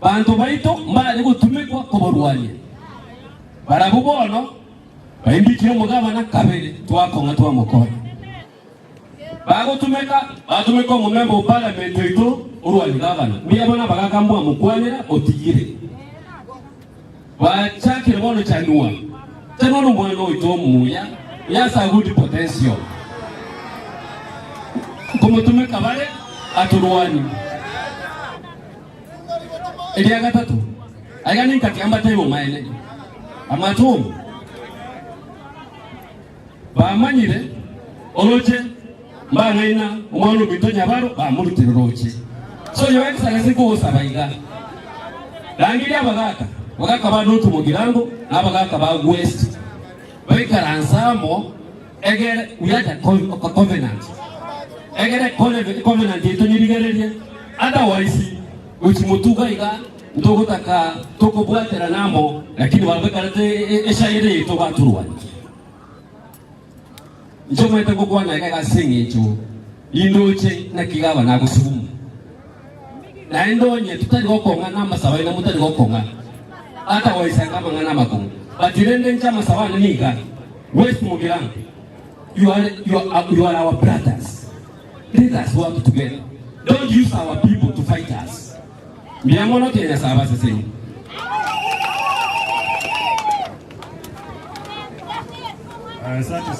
Banto baito mbare gotumekwa koborwania. Barabwo bono baimbikire omogabana kabere twakong'a twamokonya. Bagotumeka batumeka omomemba o parliament oito orwanie gavana. Mbuya bono abagaka mbwamokwanera otigire. Bachakire bono chanua. Chanua nomwana oito omuya, he has a good potential. Nkomotumeka bare atorwanie. Eria gatato, aiga ninkatiga mbatebie omaene, amatomu bamanyire oroche mbang'aina omwana ominto nyabaro bamorutire roche. So Your Excellency nkogosaba iga, rangeria abagaka, abagaka ba North Mugirango na abagaka ba West baikaranse amo egere we had a covenant egere covenant eye tonyerigererie otherwise gochi motuga iga ntogotaka tokobwaterana amo lakini barabwo baikarete eshairi yaito batorwanie. Inche omanyete ngokwana iga iga ase eng'encho nindoche naki gavana agosuguma. Naende onye totari gokong'a namasabo aino motari gokong'a, atagoisanka amang'ana amakong'u. But rende inche amasabo ane niga, West Mugirango, you are, you are, you are our brothers. Let us work together. Don't use our people to fight us. Mbuya mono tiga Nyasae abasesenie. Asante.